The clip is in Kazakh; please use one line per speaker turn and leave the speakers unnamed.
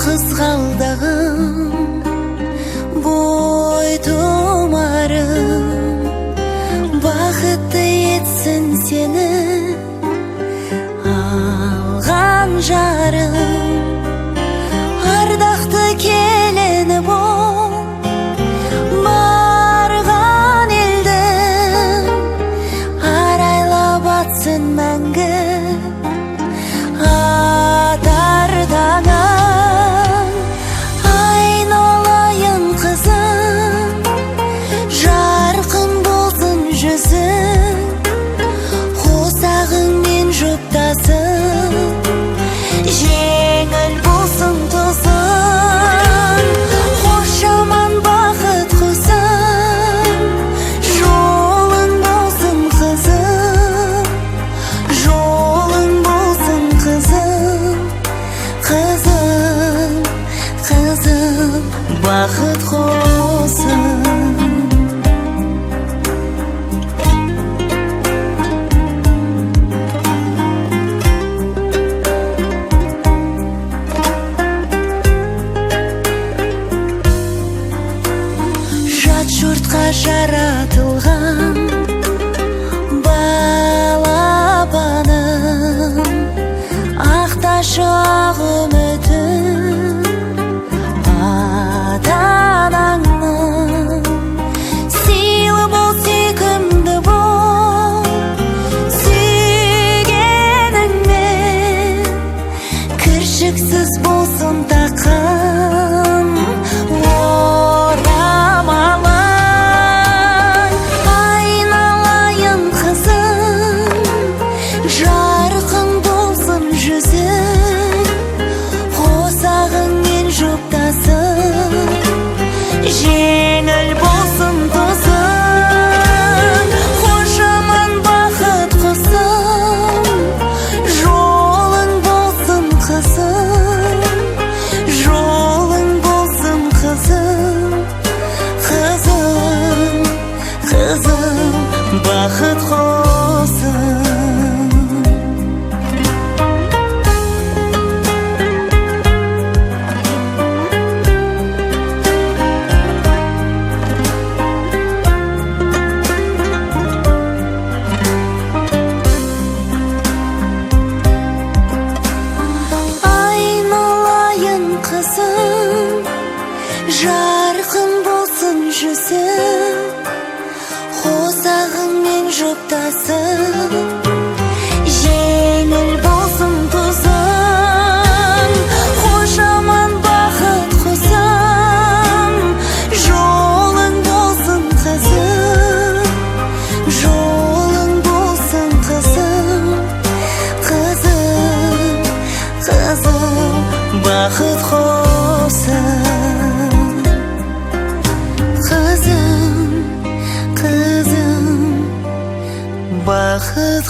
Қызғалдағым, бой тұмарым, бақытты етсін сені алған жарым. Ардақты келіні бол барған елдің, арайлап атсын мәңгі атар таңың. Айналайын қызым, жарқын болсын жүзің, қосағыңмен жұптасың, жеңіл болсын тұсың. Қош, аман, бақыт құсым, жолың болсын, қызым, жолың болсын, қызым, қызым, қызым, бақыт құсым. Жат жұртқа жаратылған балапаным, ақташы ақ үмітін ата-анаңның. Сыйлы бол, сүйкімді бол сүйгеніңмен, кіршіксіз болсын таққан орамалың. Айналайын қызым, жарқын болсын жүзің, қосағыңмен жұптасың, жеңіл болсын тұсың. Қош, аман, бақыт құсым, жолың болсын, қызым, жолың болсын, қызым, қызым, қызым, бақыт құсым. Айналайын қызым, жарқын болсын жүзің, қосағыңмен жұптасың, жеңіл болсын тұсың. Қош, аман, бақыт құсым, жолың болсын, қызым, жолың болсын, қызым, қызым, қызым, бақыт құсым. Қызым, қызым, бақыт.